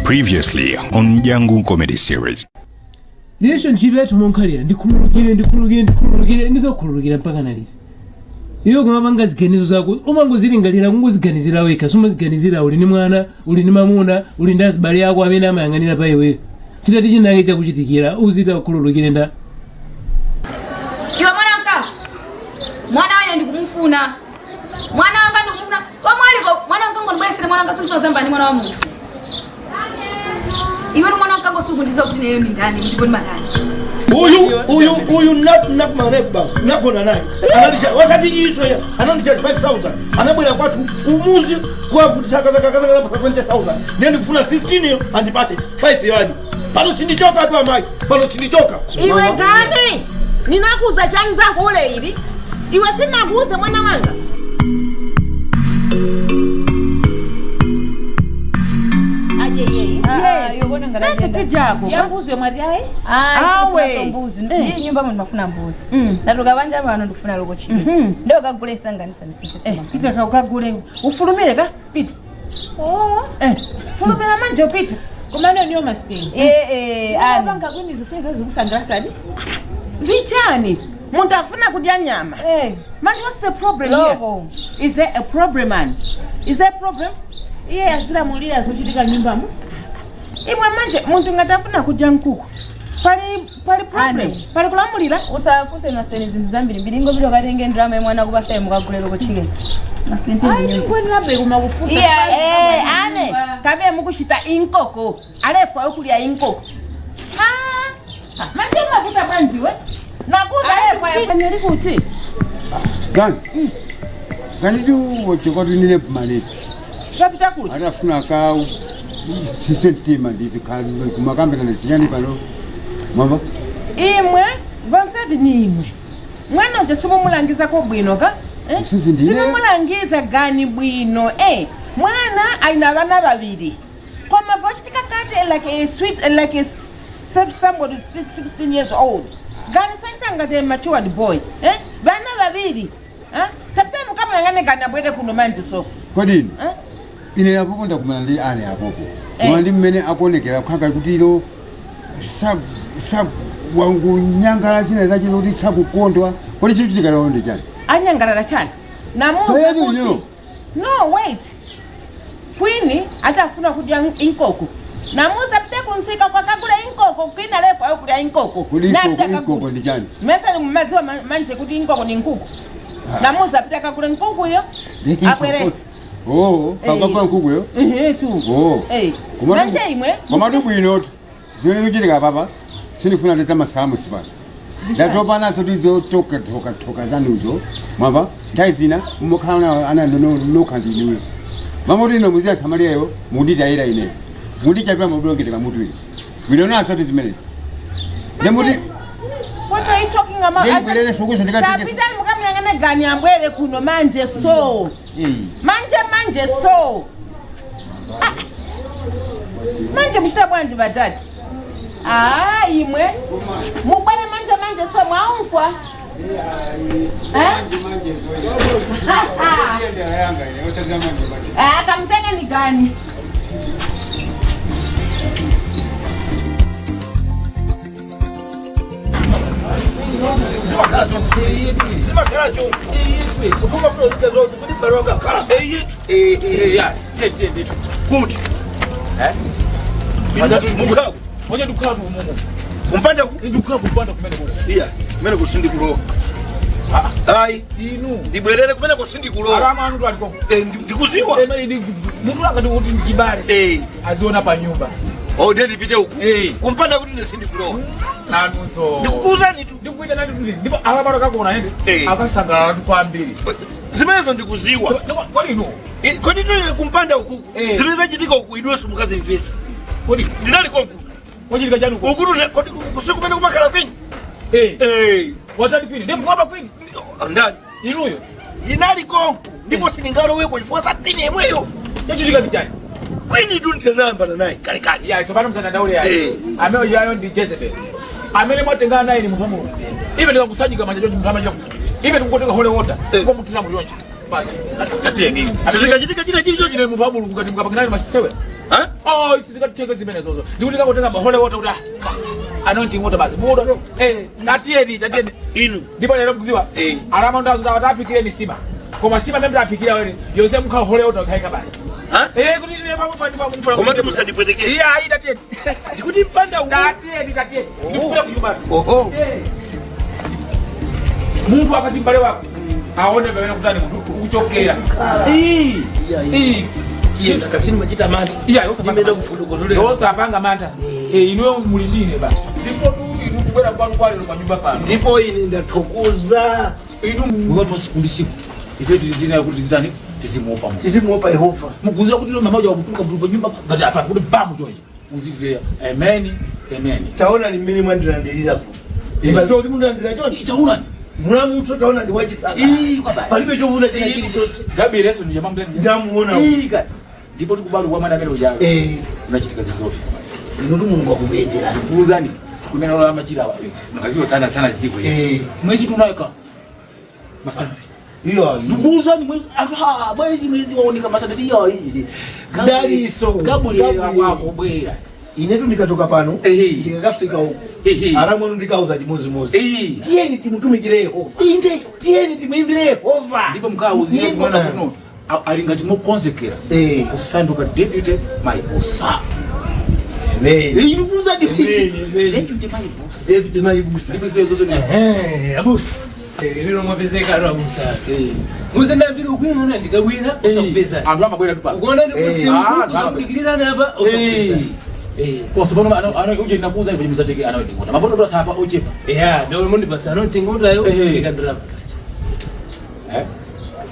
Previously on Yangu Comedy Series. Relationship yathu monkhalira, ndikhululukire, ndikhululukire, ndikhululukire, ndizokhululukira mpaka naliti? Iwe kumapanga ziganizo zako, umangozilingalira, kungoziganizira wekha, sumaziganizira uli ni mwana, uli ni mamuna, uli ndi azibale ako amene amayang'anira pa iweyo. Chitati chinake chakuchitikira, uzita kukhululukire nda? Iwe mwana mkango, mwana waine ndikumufuna, mwana wanga ndikumufuna wamwaliko, mwana mkango ndibwesere mwana wanga. Sumfuna zambani mwana wa munthu. Iwe ndi mwana mkango, sukundiziwa kuti neyo ndi ndani ndipo ndi madani. Uyu nakumana ba nagona naye, anandicha wakati iso ya anandicha 5000, anabwera kwathu kumuzi kuwavutisa kazakazaka mpaka 20,000. Ndiye ndikufuna 15 yo andipase 5 yoani. Pano sindichoka tu, amayi, pano sindichoka. Iwe gani, ninakuuza chani za hule ili? Iwe, sinakuuza mwana wanga? Aje yeyi. Nakutijako. Yambuzi yomwe ayi. Awe. Mbuzi ndiye nyumba muno, ndimafuna mbuzi. Ndatuka panja pano, ndikufuna local chicken, ndokagula isanganisa ndisinthe. Pita kaukagule, ufulumire ka, pita. Fulumira manje, upita. Komano niyo masiteni. Ani. Panga kwini zifuna zikusangalasani. Vichani, muntu akufuna kudya nyama. Manje, what's the problem here? Loko. Is there a problem, man? Is there a problem? Iye azilamulira zochitika nyumbamo. Imwe manje, muntu ngati afuna kudya nkuku, pali problem? Ane. Pali kulamulira? Usafuse masiteni zinthu zambirimbiri, ingopita ukatenge ndrama yemwana kupasayi, mukagule local chicken. Ayi, ndingwenerabe kumakufusa. Ane kabe mukushita inkoko, alefa okulya inkoko. Ha, manje makuta bwanjiwe nakuza efa nili kuti. Gani ganiti wochokwatinile maneti. Tapita kuti? Atafuna ka sisentima nditi kumakambirana chiyani pano, mwamva? Imwe vonsevi ni imwe, mwana uja simumulangizako bwino ka, eh? Sisi ndine. Simumulangiza gani bwino, eh? Mwana aina vana vaviri, koma vochitika kati like a sweet, like a somebody 16 years old, gani sachita ngati a matured boy, eh? Vana vaviri, eh? Tapitani mukamuyang'ane gani abwere kuno manje so. Kodini? Eh? Ine apopo ndakumana ndi ane apopo. Eh. Koma ndi mmene akuonekera khanga kuti ilo sa wangunyangala zina zache zoti sakukondwa. Kodi chichitika lero ndi chani? Anyangalala chani? Namuza Kayadi kuti uyo. No, wait, kwini atafuna kudya inkoko, namuza pite kunsika kwakagula inkoko, kwini alefu ayo inkoko. Kodi Napita inkoko kagula. ndi chani? Mese mumaziwa manje kuti inkoko ni nkuku. Namuza pite kakule nkuku iyo, abwerese. Oh, pakakula nkukuyo. Ehe tu. Oh. Eh. Manje imwe. Komatu bwino zimene kuchitika papa, sindifuna teta masamusi pano. Ndatopa nazo tizotoka toka toka zanuzo, mwamva? Nthawi zina mukhala ana nokha ndiniwe mamuti ino muziyasamalireyo, munditayira ine, mundichapira mabulongete kamutu ine bwino naso ti zimenezi nemuti. What are you talking about? Ndibwerere sukuso ndikatike. Tapitani mukamuyang'ane gani ambwere kuno manje so. Manje manje so. Ah. Manje muchita bwanji badati? Ah, imwe. Mubwere manje manje so, mwaumfwa. Eh? Ah, kamtenge ni gani? Zimakhala choncho, ufumafuna zika zote kuti m'bale wanga khala kuti mukukhala. Moja ndikukhala tu umumu. Kumpanda ku? Ndikukhala kumpanda kumene kuko. Iya, kumene kusindikulowa ayi. Inu. Ndibwerere kumene kusindikulowa. Alama anu tu aliko. Ndikuziwa. Ema ndi munthu akati kuti ndichibale. Aziona pa nyumba. Oh, ndiye ndipite uku. Eh. Kumpanda kuti ndisindikulowa. Nanunso. Ndikukuuzani tu. Ndikuita nati kuti ndipo alama akakuona ende. Eh. Akasangalala tu kwambiri. Zimenezo ndikuziwa. Kodi inu. Kodi tuli kumpanda ukuku? Eh. Zimene zachitika uku idwenso mukazimvesa. Kodi ndinali konku. Wachitika chani uko? Ukutu kodi kusiku kumene kumakhala kwini? Eh. Eh. Watati kwini. Ndipo mwapa kwini. Ndani? Inuyo. Ndinali konku ndipo sindingaloweko chifukwa za kwini yemweyo. Chachitika ndi chani? Kwini tu ndinayambana naye kalekale. Ya, isopano msandandaule yayi. Eh. Amene yayo ndi Jezebel. Amene mwatengana naye ni munthu wa Mulungu. Ife ndikakusajika manja chonchi, munthu amachita kuti. Ife ndikukotenga holy water. Kwa mutina muchonchi. Basi. Tatiyeni. Sizikachitika china chilichonse. Ine munthu wa Mulungu ngati mukapangana masewe. Oh, isi zikatithenga zimene zozo. Ndikuti kakutenga mahole water kuti anointing water basi. Muda. Tatiyeni, tatiyeni. Inu. Ndipo lero mkuziwa. Alama ndazo tawatapikire ni sima. Koma sima membe apikira wewe. Yose mkha hole water kaika basi. Kuti ine pamufa ndipo mfuna. Koma timusandipwetekese. Iya, ayi tatiyeni. Ndikuti mpanda uwu. Tatiyeni, tatiyeni. Ndikupita kunyumba. Oho. Munthu akati mbale wako aone pamene kutani munthu ukuchokera. Tiyenda kasini machita mantha. Iya, yosapanga Nimenda mantha. kufotokozolera. Yosapanga mantha. Inuyo muli ndine basi. Ndipo tu inu kubwera kwanu kwalero pa nyumba pano. Ndipo ine ndathokoza. Inu wakati wa siku ndi siku. Ife tizina kuti tizitani tizimuopa Mulungu. Tizimuopa Yehova. Mukuziwa kuti mama uja wakutuluka pa nyumba ngati apa kuti bamu chonje. Uzite amen, amen. Taona ni mmene mwandilandirirapo. Imaziwa kuti mundilandira chonchi. Taona. Mulamuso taona ndi wachisaka. Palibe chovuta china chilichonse. Gabi reso ni jamaa mtani. Ndamuona. Ndipo tikubali kwa mwana amene ujayo. Unachitika zinthu basi. Inu ndi Mulungu akubwezerani. Kuuzani siku imene lola machira awa. Nakaziwa sana sana siku hiyo. Mwezi tunaweka. Masana. Iyo. Ndikuuzani mwezi mwezi mwezi waoneka masana tiyo hii. Daliso. Gabriel wakubwera. Inetu ndikatoka pano ndikakafika uko aramwenu ndikauza chimozimozi. Tiyeni timutumikire Yehova. Inde. Tiyeni timuimbire Yehova. Ndipo mkauzire kumwana kuno alingati mokonzekera kusanduka deputy my boss. Amen. Ndikuuza deputy my boss. Deputy my boss. Ndipo zile zozo ni abusa. Lero mwapezeka alo abusa. Muze ndambiri ukuyang'ana ndikabwera usakupeza. Anthu amabwera tu pano. Ukuona ndikusimu usakudikilirana apa usakupeza. Osopano ano ano uje nakuuza ipo muzateke anointing water. Maboto ndo sapa ochepa. Yeah, ndo mundi basa anointing water yo ikandira.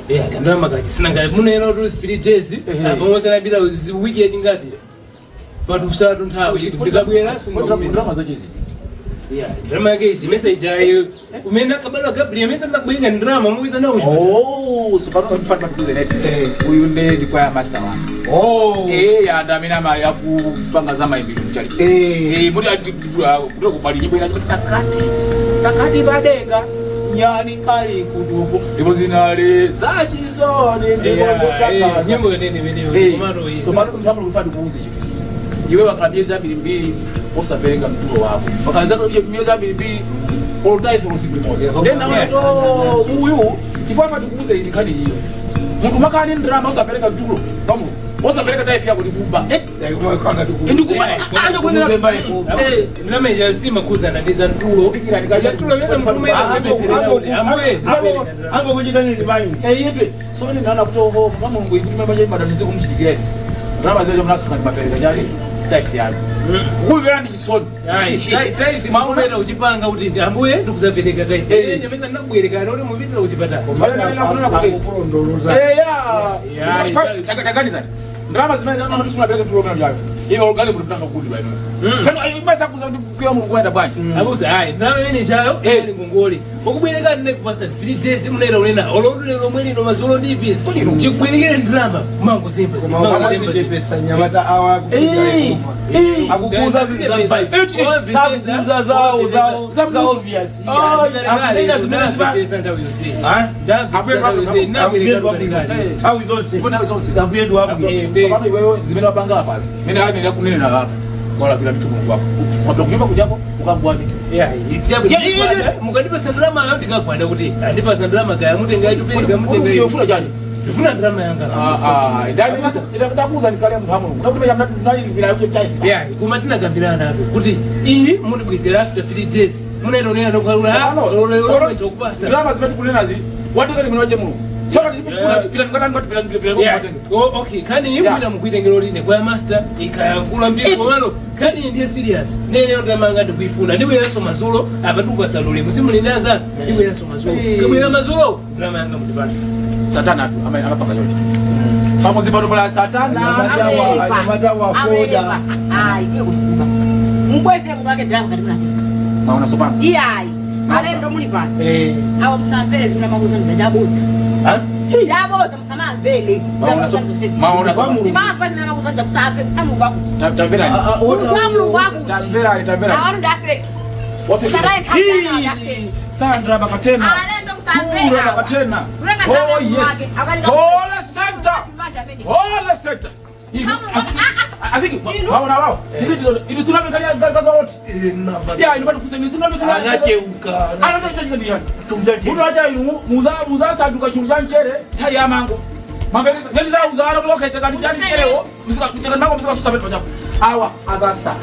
Yeah, kandira makachi sinanga muneno tu 3 days. Apo mose nambira wiki yachingati. Patu usatu nthawi ndikabwera Drama zachizi. Yeah, drama yake izi message ayo. Umenda kabalo Gabriel mesa ndakubwinga drama muita nawo. Oh, so pano mfana mtuze neti. Uyu nde ndi kwaya master wanu. Oh. Ya ndamina ama yakupanga za maimbiro mchalichi. Muti ati kutoka kubali nyimbo inacho takati. Takati badega. Nyani kali kudupo. Ndipo zinali zachisoni ndipo zosakaza. Nyimbo nene nene. Komaro So pano mfana mfana kuuze chitu chichi. Iwe wakhala miezi ambiri osapereka mtulo wako. Wakaanza miezi ambiri oludai for usiku limodzi. Then naona to uyu chifukwa fati kuuze izi nkhani iyo. Munthu makani ndrama osapereka mtulo pamu. Osapereka taifa yako ndikuba. Ndikuba. Aje kuendelea. Ndalama ija sima kuzana ndiza mtulo. Mtulo mesa mtume amwe. Ango kuchita nini bangi. Yetwe. So ni naona kuti oho Mulungu ikuti mabanje madatizo kumuchitikira. Ndrama zezo mnakhala mapereka chali taifa yako. Kumvera ndi chisoni. Ayi, maumera uchipanga kuti ambuye ndikuzapereka taifa. Nyamesa ndakubwereka lero mupitira kuchipatala. Taganizani. Ndrama zimene zana kuti tulo mwana jayo. Iwe organi kuti tunanga kuti bwana. Fano imasa kuza kuti kuya Mulungu kwenda bwanji. Abusa ayi, ndalama imene chayo ili ngongole. Mukubwereka ndine kupasa 3 days munera unena olotulero lomwe lino mazulo ndi ipisi. Chikubwerekere ndrama mangu simba. Amazitepesa nyamata awa kukuza Yehova. Akukuza zinthu za Bible. Sakukuza zawo zawo za obvious. Akunena zimene Nthawi zonse. Nthawi zonse. Ambuye wabwino. Tsopano iweyo zimene wapanga apazi. Zimene anene kunenera apa. Walapira mtu Mulungu wako. Wapita kunyumba kujako ukagwani. Mukandipasa ndrama yo ndikagwada kuti andipasa ndrama kaya mutenga ichupereka mutenga. Ufuna chani? Ndifuna ndrama yanga. Ndakuuza ndikale munthu wa Mulungu. Ndakuti ndalipira uye chai. Yeah, kuma tinagambirana apo kuti iyi mundibwezera after 3 days. Munaenda unena nokalula. Lolo Drama zimene tikunenazi wateka ndi mwini wache Mulungu. Tsoka tichikufuna pita ndikatani pita pita Yeah. Oh, okay. Kani imwe na mukuitengera line kwa master ikayakula mbiri komano kani ndiye serious. Nene ndamanga ndikuifuna. Ndibweranso mazulo apa tikukasalule. Musimulindaza ndibweranso mazulo. Kabwera mazulo ndamanga mundipasa. Satana tu amapanga choncho. Pamuzi pano pala Satana. Anyamata wa foda. Ayi, iwe kutukuba. Mubweze mwake ndalama kati mnateka. Maona sopano. Iyayi. Alendo muli pano. Awa musamvere zimene makuza mzajabusa. Jabusa musamamvere. Maona sopano. Timafa zimene makuza jabusamve Mulungu akuti. Tamverani. Munthu wa Mulungu akuti. Tamverani, tamverani. Awanu ndafeki. Sandra bakatena. Alendo musamvere. Kura bakatena. Oh yes. Holy Center. Holy Center. I think waona wao. Ili sinamekanya gazoloti. Ya inu bado kusema sinamekanya. Anacheuka. Anacheuka ndiyo. Muno aja inu muza muza sanduka chulu cha mchere tayi amango. Mambeleza ngeti za uzana bloke teka ndichani mcherewo. Msika teka nako msika susa betu pajapo. Awa azasa.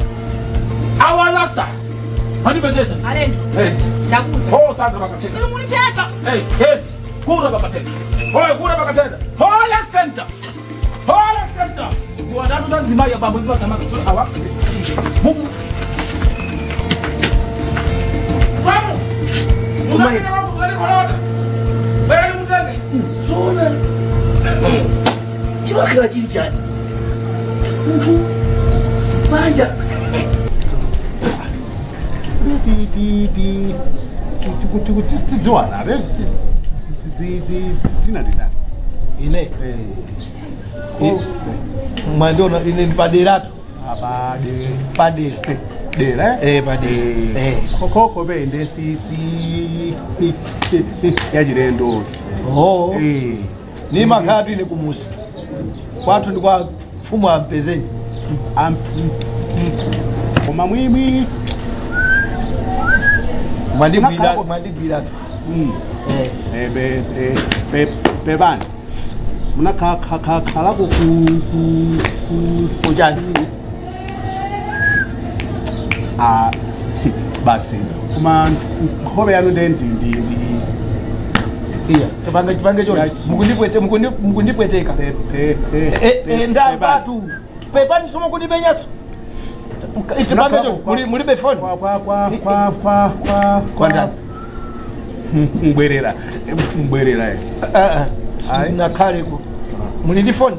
Awa azasa. Hani bezesa. Alendo. Yes. Ndakuza. Oh sandra bakateka. Inu mulicheka. Hey, yes. Kura bakateka. Oye kura bakateka. Hola center. Hola center. Ziwadatu za zimai ya babu ziwa tamaka. Awa. Mumu. Wamu. Muzakina wamu kuzali kolota. Bera ni muzake. Zona. Chiwakira chili chani. Mtu. Banja. Tidziwana dzina ndinani? Ine. Mwandiona ine ndi paderatu. Apade. Padera. Dera? Eh, padera. Eh. Kokoko be ndesisi yachilendo. Oh. Eh. Ni makhala ine kumusi. Kwathu ndi kwa mfumu ampezeni. Koma mwimwi. Mwandigwira mwandigwiratu. Eh. Eh be be bebani. Munakhalako ku Kuchani. Ah basi. Koma nkhope yanu nde ndi ndi ndi Iya, tipanga chipange chonchi. Mukundipwete mukundipweteka. pe Eh, ndapatu. Pepani somo kundipenyaso. Tipange chonchi. Mulibe phone. kwa kwa kwa kwa kwa kwa Kwa ndani. Mbwerera. Mbwerera. Ah ah. Nakhaleko. Muli ndi phone?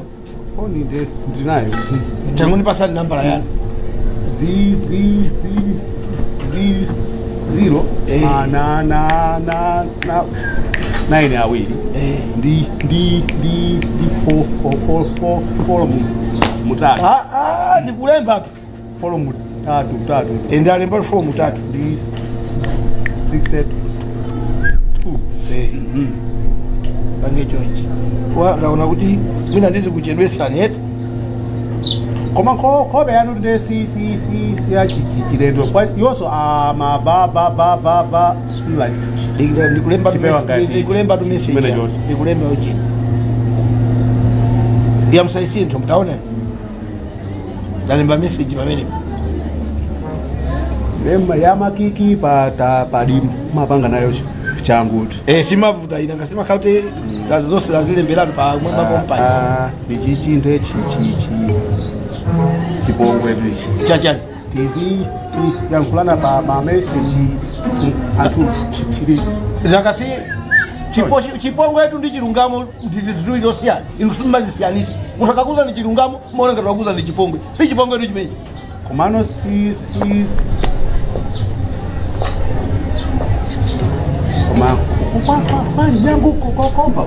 Foni nde ndinayo. Tangundipasani nambala yanu. Zi zi zi zi zero Eh. ah, na na na na nine awiri Eh. ndi ndi ndi ndi four four four four four mutatu Ah ah, ndikulemba tu. four mutatu tatu Eh, ndalemba four mutatu. ndi 62. Eh. Pange chonchi. Wa ndaona kuti mwina ndizi kuchedwesani eti. Koma nkhope yanu nde si si si si ya chilendo kwa yonso ama va va va va va like Ndikulemba Chipewa ngati ndikulemba tu message. chimene chonchi. Ndikulemba ujini. Ya msaisintho mtaona. Ndalemba message pamene. Lema yamakiki pa padi mapanga nayo changutu. Eh, simavuta ina ngasima kauti lazonse lazilemberatu pa mwamba kompani. Ichichi nde chichi chi chipongwe ichi. Chachani. Tizi yankhulana pa ma message anthu tili Nakasi chipo chipongwe etu ndi chilungamo ndi zosiyana. Inu simazisiyanisa. Munthu akakuza ndi chilungamo, muona ngati wakuza ndi chipongwe. Si chipongwe etu chimenechi. Komano si si koma kwa kwa kwa nyangu kokomba.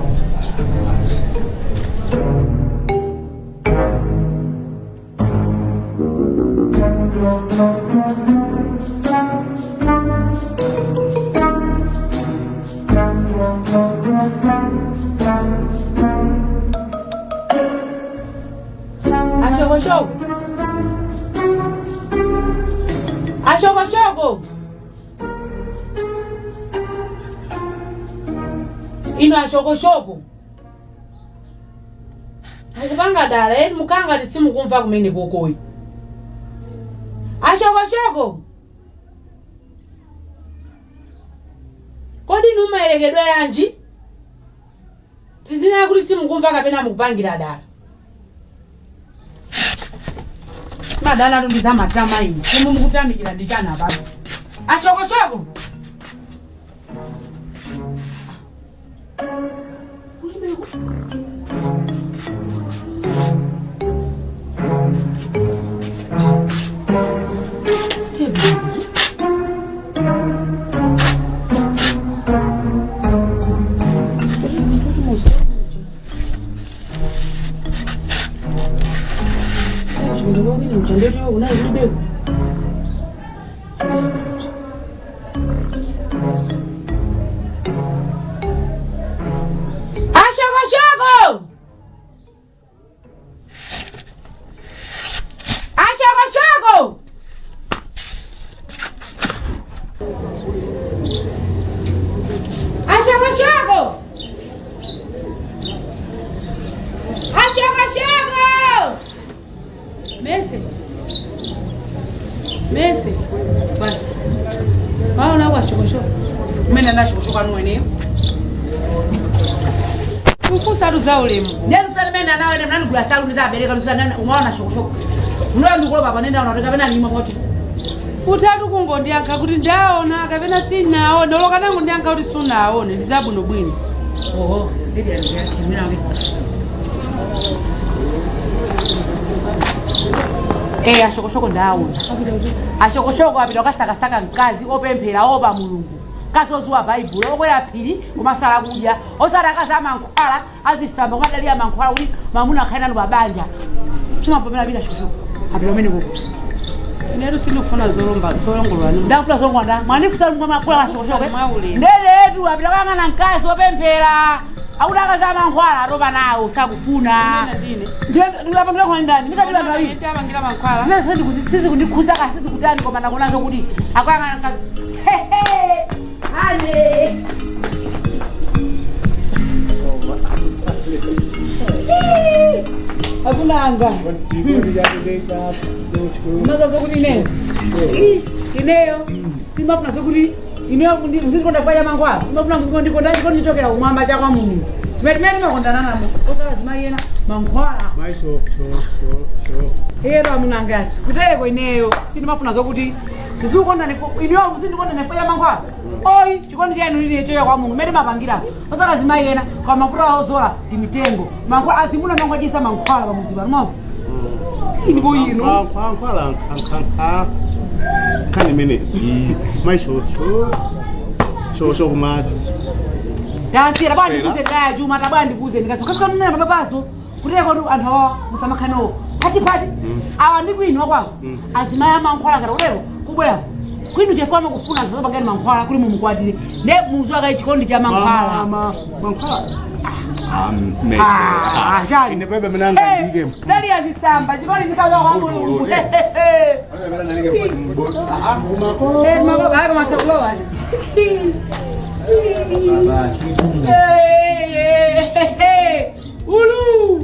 Ashokoshoko. Ashokoshoko. Ino ashokoshoko. Mukupanga dala eni mukanga tisimukumva kumene kokoyi. Ashokoshoko. Kodi numayerekedwe yanji? Tizina kuti simukumva kapena mukupangira dala. Madala lundiza matama ino. Kumu mukutamikira ndichana pano. Ashokoshoko. Ashokoshoko! Mese. Mese. Bwanji. Waona kwashokoshoko. Mmene anashokoshoko anuweneyo. Kufusa za ulemu. Ndiye msana mene anawe mnani gula salu ndizabereka msana umaona shokoshoko. Unoya ndikuloba panenda unaoneka pena nyuma kwatu. Utatu kungondiyankha kuti ndaona kapena sinaone olo kanango ndiyankha kuti sunaone ndi zabwino bwino. Oho, ndidi yandiyankhe mina wake. Eh, ashokoshoko ndaona. Ashokoshoko apita okasakasaka mkazi opemphera opa Mulungu. Mkazi ozuwa Baibulo okwera phiri kumasala kudya osati akazi amankhwala azisamba kumadalira mankhwala kuti mamuna akhale nanu pabanja. Simapamela apita ashokoshoko apita umene koko. Inetu sindikufuna zolomba zolongolwa ni. Ndakufuna zolongolwa mwanifusa mwamakula ashokoshoko. Ndeletu apita kuyang'ana mkazi opemphera akuti akazi amankhwala atopa nawo sakufuna. Ndiapangira ndani misapita ndawiri. Zimene sizikundikhuza ka sizikutani koma ndakunazo kuti akuyang'ana mkazi. Hehe. Ale. Akunanga. Maza zokuti ineyo. Ineyo. Simafuna zokuti ineyo muzitikonda faya mankhwala. Imafuna muzikondikonda chikondi chochokera kumwamba cha kwa Mulungu. Chimene timene timakondana namo. Osati zimayena mankhwala. Mai sho sho sho sho. Ero amunangaso. Kuteko ineyo sindimafuna zokuti ndizikukonda ineyo muzindikonda nefaya mankhwala. Oi, chikondi chanu ine choya kwa Mulungu. Mene mapangira. Osati zimayena kwa mafuta ozola ndi mitengo. Mankhwala azimuna mangwajisa mankhwala pamuzipa mwavu. Ndipo ino. Mankhwala nkha khani mene. Mai sho sho sho sho kumazi. Tasira bwana ndikuze ndaya Juma tabwana ndikuze ndikaso nena papaso kuteko tu anthu awa musamakhanowo phati phati awa ndi kwinu akwawo azimaya mankhwala ngati kuteko kubwera kwinu chifukwa makufuna zopangani mankhwala kuli mumukwatire ne muzi wake chikondi cha mankhwala Mankhwala. Ah, chali. Ine bebe minanga ndike. Dali azisamba chikondi zikaza kwa Mulungu. Eh, mababa hapo matakulowa. Hey, ulu.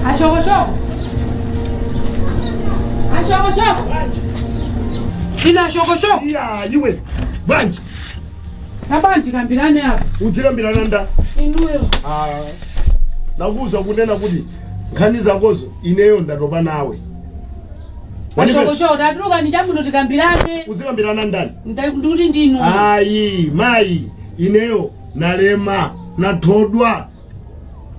Ashokoshoko. Ashokoshoko. Ina ashokoshoko. Iya, iwe. Bwanji. Abanje kambirane apa. Udzikambirana nda. Inuyo. Ah. Nakuuza kunena kuti nkhani zakozo ineyo ndatopa nawe. Ashokoshoko tatuluka ni chamuno tikambirane. Uzikambirana ndani? Ndikuti ndinu. Ayi, mayi, ineyo nalema, nathodwa.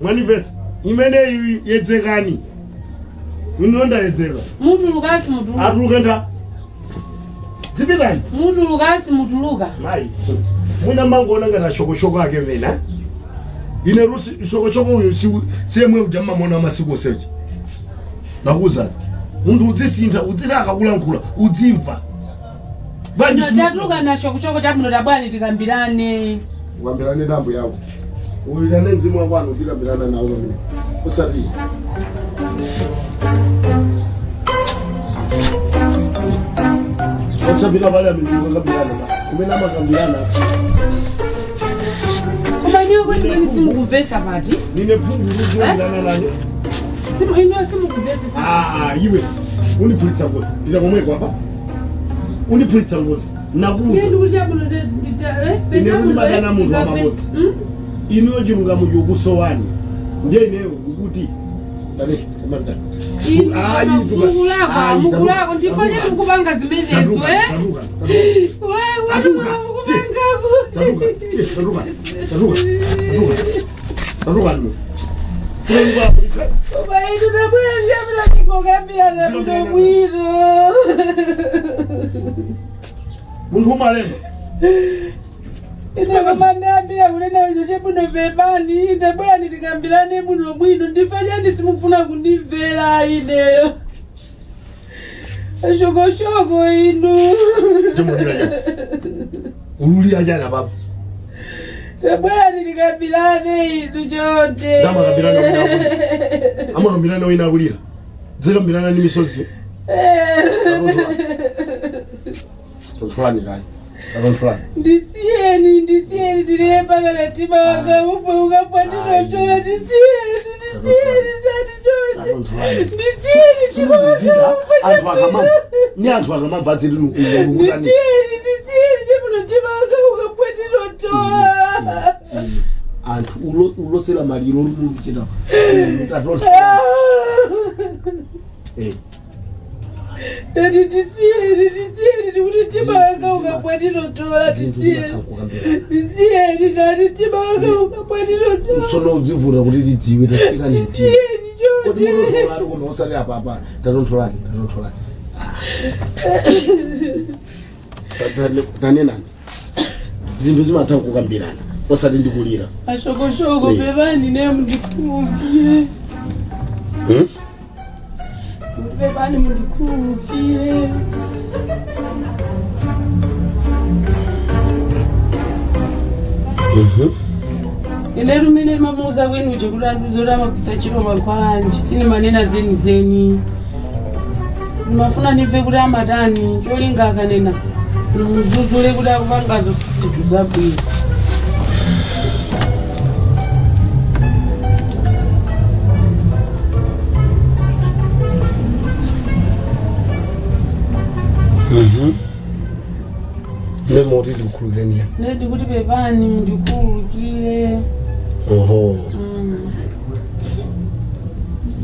Mwanimvetsa? Imene yedzekani. Inonda yedzeka. Mutuluka simutuluka. Atuluka nda. Dzipitani. Mutuluka simutuluka. Mayi. Mwina mangoona ngati ashokoshoko ake mena. Ine rusi shokoshoko uyu siyemwe uja mmamona masiku osechi. Nakuwuzani. Munthu udzisintha, udziti akakulankhula, udzimva. Bwanji Tatuluka na shokoshoko chamuno tabwani tikambirane. Ukambirane ndambo yako. Uyilane mzimu wako anu udzikambirana nawo pamene. Usati. Otsapita pale amene ukambirana pa. Kumene amakambirana. Koma ineyo kweni kweni simukumvetsa pati. Nine phungu uzikambirana nani? Simu ineyo simukumvetsa. Ah, iwe. Undiphulitsa ngozi. Pita komweko apa. Undiphulitsa ngozi. Nakuwuza. Ine ndikuti chamuno Ine kundimadana munthu wamabodza. Inuyo chilungamo chokusowani. Ndiye ineyo ndikuti. Tani, amapita. Ayi, tuka. Mukulako, Ayi, mukulako, ndifanye mukupanga zimenezo, Tatuka, eh? tatuka, Wewe, Tatuka, mukupanga. tatuka, tatuka, tatuka, tatuka, tatuka nno. Funa Koma inu tabwera ndiyamira tikokambirana bwino bwino. Munthu umalema. Ine koma ndiyambira kunena icho chebuno pepani tabwera nditikambirane bwino bwino ndifanye simufuna kundimvera ineyo. Ashokoshoko inu. Chimulira chani? Ululira chani apapo? Tabwera tilikambirane inu chonde. Amakambirana wina akulira. Amakambirana wina akulira. Zikambirana ndi misoziyo. Tontholani kayi. Tontholani. Ndisiyeni, ndisiyeni ndilire mpaka mtima wanga upwe ukapwa ndinotola. Ndisiyeni, ndisiyeni ndati chonde. Ndisiyeni mtima wanga upwe. Anthu akamamva. Ni anthu akamamva adziti ukutani. Ndisiyeni, ndisiyeni ndimuno mtima wanga ukapwa ndinotola. Anthu ulosera maliro uri muchita. Tatontholani. Eh. Ndati ndisiyeni, ndisiyeni ndikuti mtima wanga ukapwa ndinotola. Zinthu Ndisiyeni. zimatha kukambirana. Ndisiyeni ndati mtima wanga ukapwa ndinotola. Tsono udzivura kuti tidziwe tatsika ni mtima. Ndisiyeni Kuti chonde. mutontholani koma usati apapa. Tatontholani, tatontholani. Tanenani. Zinthu zimatha kukambirana. Osati ndikulira. Ashokoshoko Eh. pepani ne mundikhululukire. Pepani mundikhululukire. Ine lumene limamuuza kwenu kuti andiuze kuti amagwiritsa ntchito mankhwala anji sinimanena zenizeni. Ndimafuna ndimve kuti amatani cholinga akanena ndimuzuzule kuti akupangazo zinthu zabwino. Nemoti ndikukhululukireni yani. Ine ndikuti pepani mundikhululukire. Oho.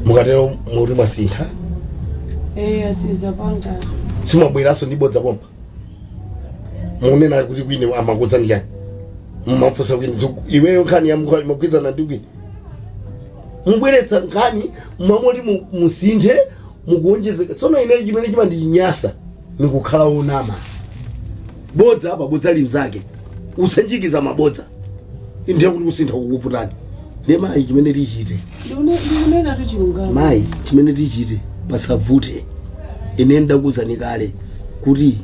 Mukatero muti mwasintha. Eh, asizapangazo. Simwabweranso ndi bodza pompa. Munena kuti kwine amakudzani chani. Mumafunsa kwine iweyo nkhani yamugwirizana ndi kwine. Mubweretsa nkhani mwamoti musinthe mukuonjezeka. Tsono ine chimene chimandinyasa nikukhala wonama. Bodza apa bodza limzake. Usanjikiza mabodza. Ndiye kuti kusintha kukuvutani. Ndiye mayi chimene tichite. Ndikunena tu chilungamo. Mayi chimene tichite pasavute. Ine ndakuwuzani kale kuti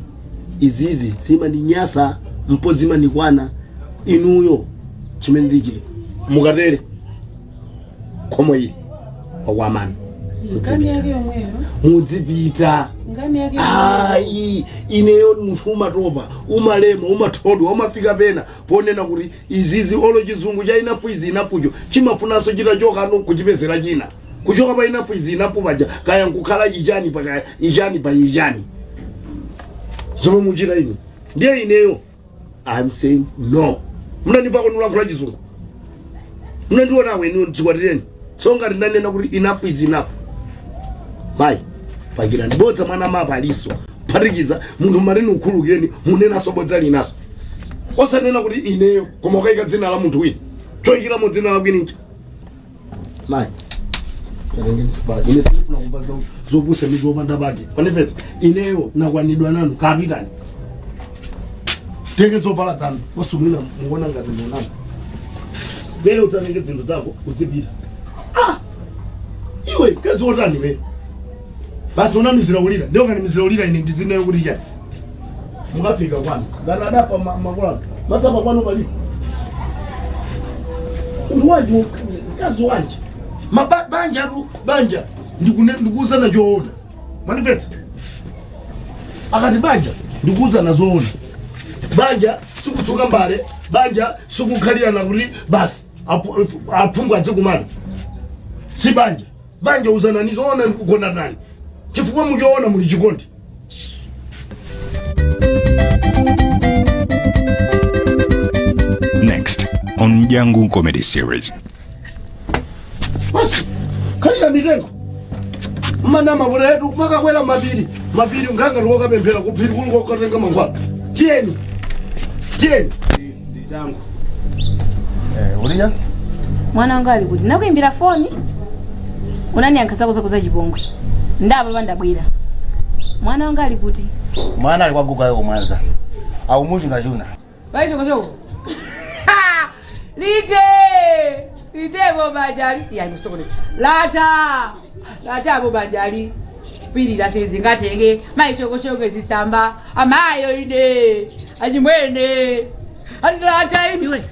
izizi zimandinyasa mpo zimandikwana inuyo chimene tichite. Mukatere khomo ili wakwamana. Nkhani yake yomweyo. Mudzipita. Nkhani yake. Ayi ineyo munthu umatopa umalema umathodwa umafika pena ponena kuti izizi olo chizungu cha enough is enoughcho chimafunanso chitachoka kuchipezera china. Kuchoka pa enough is enough paja kaya nkukhala ichani pa kaya ichani pa ichani. Zomwe muchita inu. Ndiye ineyo I'm saying no. Munandimva kunulankhula chizungu. Munandiona inu chikwatireni. So ngati ndanena kuti enough is enough. Mayi pakira ndibodza mwana mapa aliso. Phatikiza munthu mareni ukhululukireni munenaso bodza linaso. Osanena kuti ineyo koma ukayika dzina la munthu wina. Choyikiramo dzina la kwinicha. Mayi. Ine sindifuna kumva zopusa ndi zopanda pake. Pandipetsa ineyo nakwanidwa nanu kapitani. Tenge zovala zanu osumwina mukuona ngati muonana. Bere udzatenge zinthu zako udzipita. Ah! Iwe kazi wotani we? Basi unamizira ulira. Ndiyo kanimizira ulira ine ndidzineyo kuti chani. Mukafika kwanu. Ngati adafa makulano. Masaba kwanu palipo. Munthu wanji mkazi wanji. Banja tu banja ndikuuzana choona. Mwandipetsa? Akati banja ndikuuzana zoona. Banja sikutsuka mbale, banja sikukhalirana kuti basi aphungu adzikumana. Si banja. Banja uzanani zoona ndikugonda nani. Chifukwa muchoona muli chikondi. Next on Jangu Comedy Series. Basi khalira mitengo. Mana mabura yetu makakwera mapiri. Mapiri nganga ndikokapemphera kuphiri kuli kokatenga mankhwala. Tiyeni. Tiyeni. Nditangu. Ulinya? Mwana wanga ali kuti nakuimbira foni. Unaniyankha zako zako za chipongwe. Ndapa pandabwera. Mwana wanga ali kuti Mwana ali kwaguka yo mwanza. Au muchuna chuna. Vai shokoshoko. Lite! Lite bo bajali. Ya musokoneza. Lata! Lata bo bajali. Kupirira sizingateke, maishokoshoko zisamba, amayo ine, achimwene, andilata iniwe.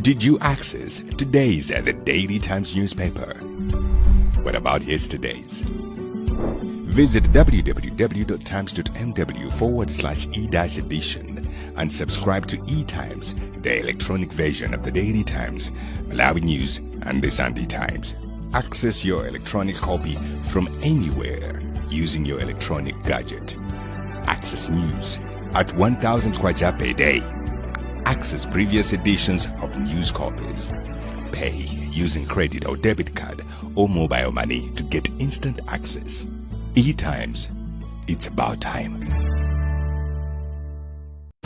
Did you access today's The Daily Times newspaper? What about yesterday's? Visit www.times.mw/e-edition and subscribe to eTimes, the electronic version of the Daily Times, Malawi News, and the Sunday Times. Access your electronic copy from anywhere using your electronic gadget. Access news at 1,000 kwacha per day. Access previous editions of news copies. Pay using credit or debit card or mobile money to get instant access. eTimes, it's about time.